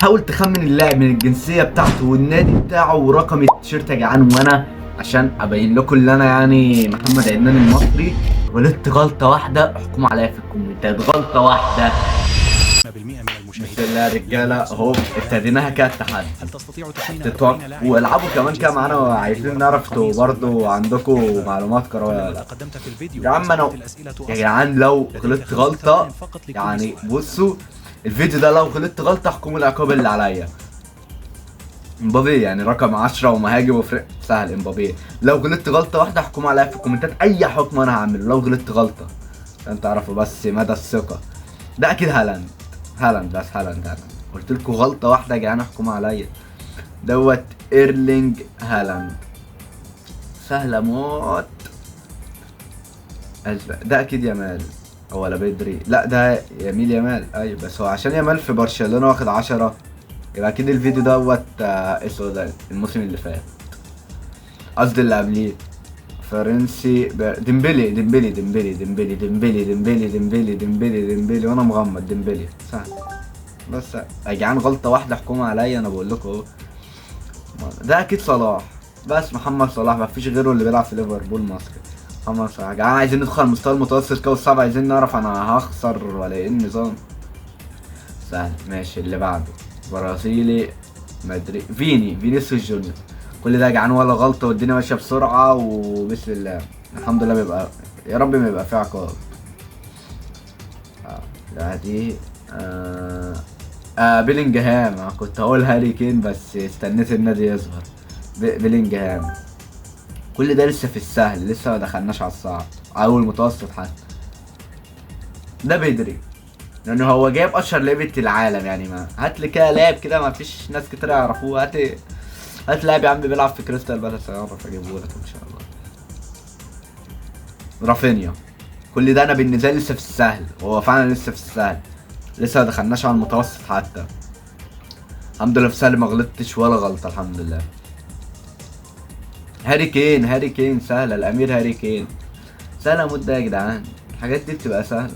حاول تخمن اللاعب من الجنسية بتاعته والنادي بتاعه ورقم التيشيرت يا جدعان. وانا عشان ابين لكم اللي انا يعني محمد عدنان المصري، غلطت غلطه واحدة احكموا عليا في الكومنتات، غلطه واحدة. بالمئة من المشاهدين. بسم الله يا رجاله، اهو ابتديناها كده التحدي. هل تستطيع تخمين 40 لاعب والعبوا كمان كده معانا، وعايزين نعرف انتوا برضه عندكم معلومات كروية ولا كلما لا. تقدمت في الفيديو يا عم انا أصبحت الأسئلة يا أصعب. جدعان لو لديك غلطت 5 غلطه ثوان فقط لكل يعني سؤال. بصوا الفيديو ده لو غلطت غلطه احكموا العقاب اللي عليا. امبابي يعني رقم 10 ومهاجم وفرق سهل. امبابي لو غلطت غلطه واحدة احكموا عليا في الكومنتات، اي حكم انا هعمله لو غلطت غلطه، عشان تعرفوا بس مدى الثقة. ده اكيد هالاند، هالاند بس، هالاند هالاند. قلت لكم غلطه واحدة يا جدعان احكموا عليا. دوت ايرلينج هالاند، سهلة موت. ده اكيد يامال هو ولا بدري؟ لا ده يميل يامال. ايوه بس هو عشان يامال في برشلونة واخد 10، يبقى اكيد الفيديو دوت اسود ده الموسم اللي فات، قصدي اللي قبليه. فرنسي ديمبلي ديمبلي ديمبلي ديمبلي ديمبلي ديمبلي ديمبلي ديمبلي ديمبلي وانا مغمض ديمبلي سهل. بس يا جدعان غلطة واحدة احكموا عليا، انا بقول لكم اهو. ده اكيد صلاح، بس محمد صلاح مفيش غيره اللي بيلعب في ليفربول مصري. محمد صلاح. يا جدعان عايزين ندخل المستوى المتوسط كده والصعب، عايزين نعرف انا هخسر ولا ايه النظام. سهل ماشي. اللي بعده برازيلي مدريد، فيني، فينيسيوس جونيور. كل ده يا جدعان ولا غلطة، والدنيا ماشية بسرعة وبسم الله الحمد لله. بيبقى يا رب ما يبقى فيه عقاب. لا دي بيلينجهام. انا كنت هقول هاري كين بس استنيت النادي يظهر. بيلينجهام. كل ده لسه في السهل، لسه ما دخلناش على الصعب او المتوسط حتى. ده بدري لانه هو جايب اشهر لعيبة العالم، يعني ما هات لي كده لاعب كده ما فيش ناس كتير يعرفوه. هات لاعب يا عم بيلعب في كريستال بالاس هيعرف اجيبه لك ان شاء الله. رافينيا. كل ده انا بالنسبة لي لسه في السهل، هو فعلا لسه في السهل، لسه ما دخلناش على المتوسط حتى. الحمد لله في السهل ما غلطتش ولا غلطه الحمد لله. هاري كين، هاري كين سهلة، الامير هاري كين سهلة مده يا جدعان، الحاجات دي بتبقى سهلة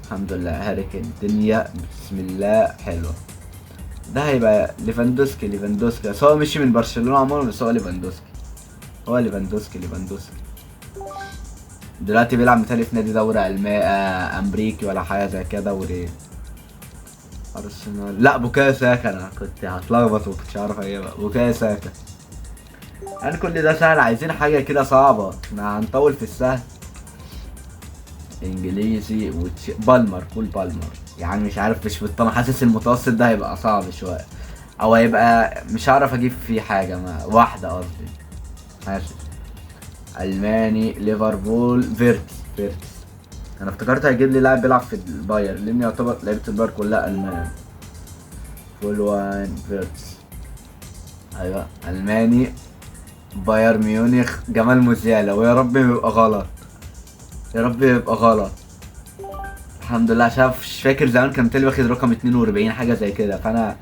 الحمد لله. هاري كين الدنيا بسم الله حلوة. ده هيبقى ليفاندوسكي، ليفاندوسكي بس هو مشي من برشلونة عموما، بس هو ليفاندوسكي، هو ليفاندوسكي، ليفاندوسكي دلوقتي بيلعب مثالي في نادي دوري امريكي ولا حاجة زي كده، دوري ارسنال. لا بوكايو ساكا، انا كنت هتلخبط ومكنتش عارف اجيبها. بوكايو ساكا. يعني كل ده سهل، عايزين حاجة كده صعبة، احنا هنطول في السهل. انجليزي بالمر، كول بالمر. يعني مش عارف، مش مطمن، حاسس المتوسط ده هيبقى صعب شوية، او هيبقى مش هعرف اجيب فيه حاجة، ما واحدة قصدي. حاسس الماني ليفربول، فيرتس، فيرتس. انا افتكرت هيجيب لي لاعب بيلعب في الباير، لان يعتبر لعيبة الباير كلها المان. فولوان فيرتس، ايوه الماني، بايرن ميونخ، جمال موزيالا. ويا رب يبقى غلط، يا رب يبقى غلط. الحمد لله، عشان مش فاكر زمان كان تيلي واخد رقم 42 حاجة زي كده، فانا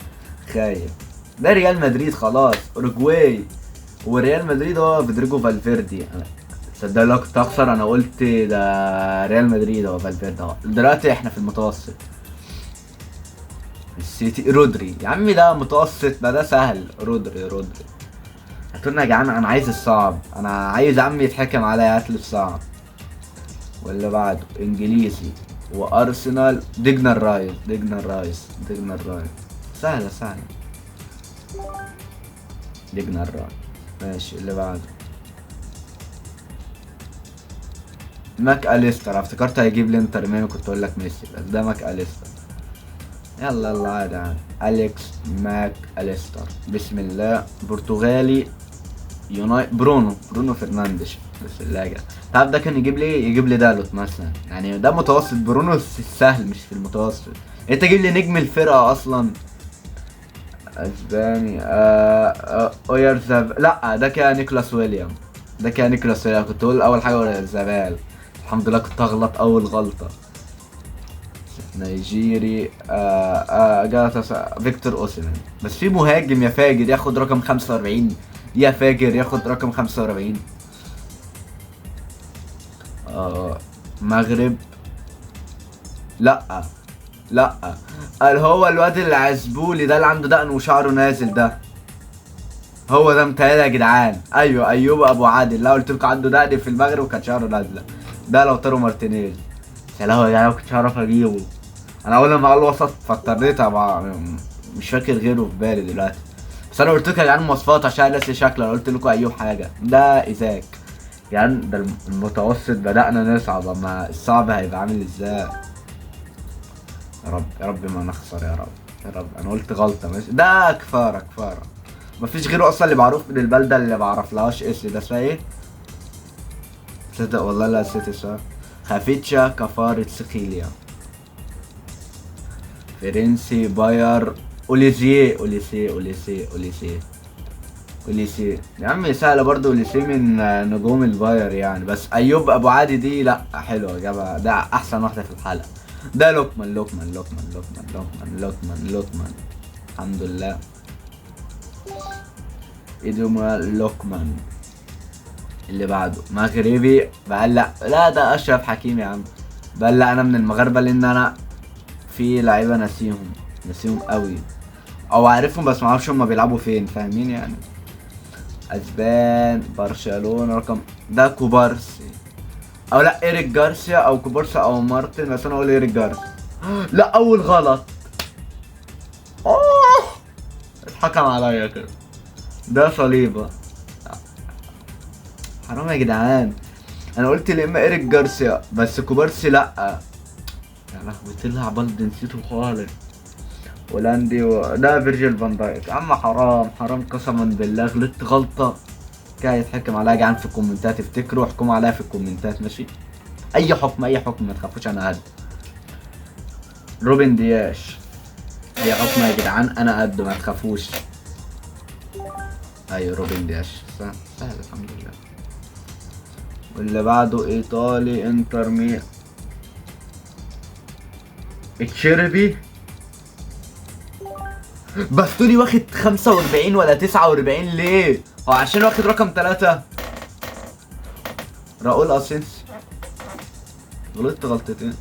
خايف. ده ريال مدريد خلاص، اوروجواي وريال مدريد هو فيدريجو فالفيردي. انا تصدق لو كنت اخسر، انا قلت ده ريال مدريد هو فالفيردي اهو. دلوقتي احنا في المتوسط. السيتي رودري يا عمي، ده متوسط ما ده سهل. رودري، رودري. هاتولنا يا جدعان، انا عايز الصعب، انا عايز عمي يتحكم عليا، هاتلي الصعب. واللي بعده انجليزي وارسنال، ديجنر رايس، ديجنر رايس، ديجنر رايس، سهلة سهلة، ديجنر رايس. ماشي اللي بعده ماك اليستر. افتكرت هيجيب لي انتر ميامي، كنت اقول لك ميسي، بس ده ماك اليستر. يلا يلا عادي عادي. اليكس ماك اليستر، بسم الله. برتغالي، يوناي، برونو، برونو فرنانديش، بسم الله يا جدع. طب ده كان يجيب لي، يجيب لي دالوت مثلا، يعني ده متوسط. برونو السهل مش في المتوسط. انت جيب لي نجم الفرقة اصلا. اسباني، اويرزاب، لا ده كان نيكلاس ويليام، ده كان نيكلاس ويليام. كنت اقول اول حاجة اويرزابال، الحمد لله كنت اغلط اول غلطه. نيجيري، فيكتور اوسيمين. بس في مهاجم يا فاجر ياخد رقم 45، يا فاجر ياخد رقم 45. مغرب، لا لا قال هو الواد العزبولي ده اللي عنده دقن وشعره نازل ده، هو ده متهيألي يا جدعان. ايوه ايوب ابو عادل، لا قلت لكم عنده دقن في المغرب وكان شعره نازله. ده لوتارو مارتينيز. يا لهوي يا جدعان ما كنتش هعرف اجيبه، انا اول ما قال وسط فاضطريت ابقى مش فاكر غيره في بالي دلوقتي. بس انا قلت لكم يا جدعان مواصفات عشان ناسي شكله، انا قلت لكم ايوب حاجة. ده ايزاك يعني، ده المتوسط بدأنا نصعب، اما الصعب هيبقى عامل ازاي؟ يا رب يا رب ما نخسر، يا رب يا رب. انا قلت غلطه ماشي. ده كفارة كفارة، مفيش غيره اصلا اللي معروف من البلدة اللي بعرفلهاش اسم ده اسمها ايه؟ تصدق والله لا نسيت اسمها. خافيتشا كفارة سخيليا. فرنسي باير اوليزيه اوليسيه اوليسيه اوليسيه اوليسيه يا عم سهلة برضه، اوليسيه من نجوم الباير يعني. بس ايوب ابو عادي دي لا حلوة جابها، ده احسن واحدة في الحلقة. ده لوكمان لوكمان لوكمان لوكمان لوكمان لوكمان لوكمان، الحمد لله. ايدوما لوكمان. اللي بعده مغربي بقى، لا لا ده اشرف حكيمي يا عم. بقى لا انا من المغاربة لان انا في لعيبة ناسيهم ناسيهم قوي او عارفهم بس ما اعرفش هما بيلعبوا فين، فاهمين يعني. اسبان برشلونة رقم ده كوبارسي او لا ايريك جارسيا او كوبارسي او مارتن، بس انا اقول ايريك جارسيا. لا اول غلط، اتحكم عليا كده. ده صليبه، حرام يا جدعان. انا قلت يا اما ايريك جارسيا بس كوبارسي لا. يا لهوي طلع بلد نسيته خالص. هولندي ده فيرجيل فان دايك يا عم، حرام حرام قسما بالله غلطت غلطه كده يتحكم عليا يا جدعان في الكومنتات. افتكروا احكموا عليا في الكومنتات ماشي، اي حكم اي حكم ما تخافوش انا قد. روبن دياش اي حكم يا جدعان انا قد ما تخافوش. ايوه روبن دياش سهل سهل الحمد لله. واللي بعده ايطالي انتر ميلان تشيربي. باستوني واخد 45 ولا 49 ليه؟ هو عشان واخد رقم 3. راؤول اسينسيو غلطت غلطتين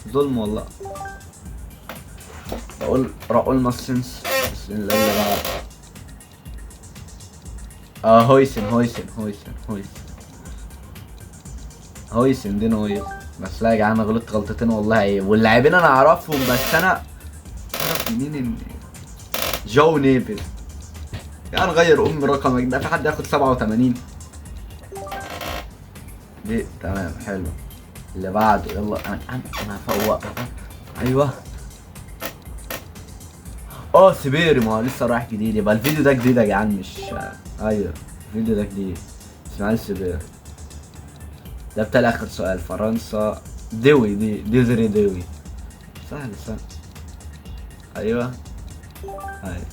ظلم والله. راؤول اسينسيو. بسم الله اللي بعده هويسن هويسن هويسن هويسن هويسن دي نويس. بس لا يا جدعان انا غلطت غلطتين والله عيب، واللاعبين انا اعرفهم بس انا اعرف منين ان جو نيفيز يعني غير ام رقمك ده، في حد ياخد 87 دي؟ تمام حلو. اللي بعده يلا انا هفوق. ايوه سيبيري، ما هو لسه رايح جديد، يبقى الفيديو ده جديد يا جدعان مش ايوه الفيديو ده جديد. اسماعيل سيبيري ده بتاع اخر سؤال. فرنسا دوي دي ديزري دوي سهل سهل. ايوه ايوه.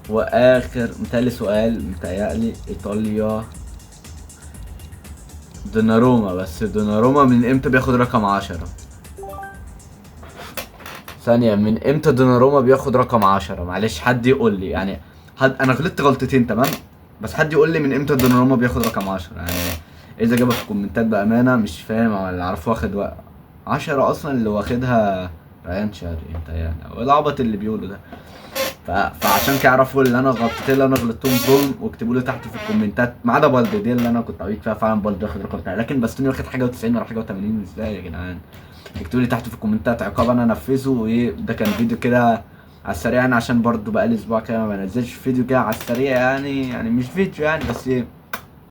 واخر متهيألي سؤال متهيألي ايطاليا دوناروما. بس دوناروما من امتى بياخد رقم 10؟ ثانية، من امتى دوناروما بياخد رقم 10؟ معلش حد يقول لي يعني، حد انا غلطت غلطتين تمام، بس حد يقول لي من امتى دوناروما بياخد رقم 10 يعني. اذا جابها في الكومنتات بامانه مش فاهم، او اللي عارفه واخد 10 اصلا اللي واخدها ريان شاري انت يعني، او العبط اللي بيقوله ده. فعشان كده اعرفوا اللي انا غلطتين اللي انا غلطتهم ظلم، واكتبوا لي تحت في الكومنتات ما عدا بالدي دي اللي انا كنت عبيط فيها فعلا، بالدي واخد رقم بتاعي، لكن باستوني واخد حاجة و90 ولا حاجة و80 ازاي يا جدعان؟ اكتبوا لي تحت في الكومنتات عقاب انا انفذه. وايه ده كان فيديو كده على السريع يعني، عشان برضو بقالي اسبوع كده ما بنزلش فيديو كده على السريع يعني مش فيديو يعني، بس ايه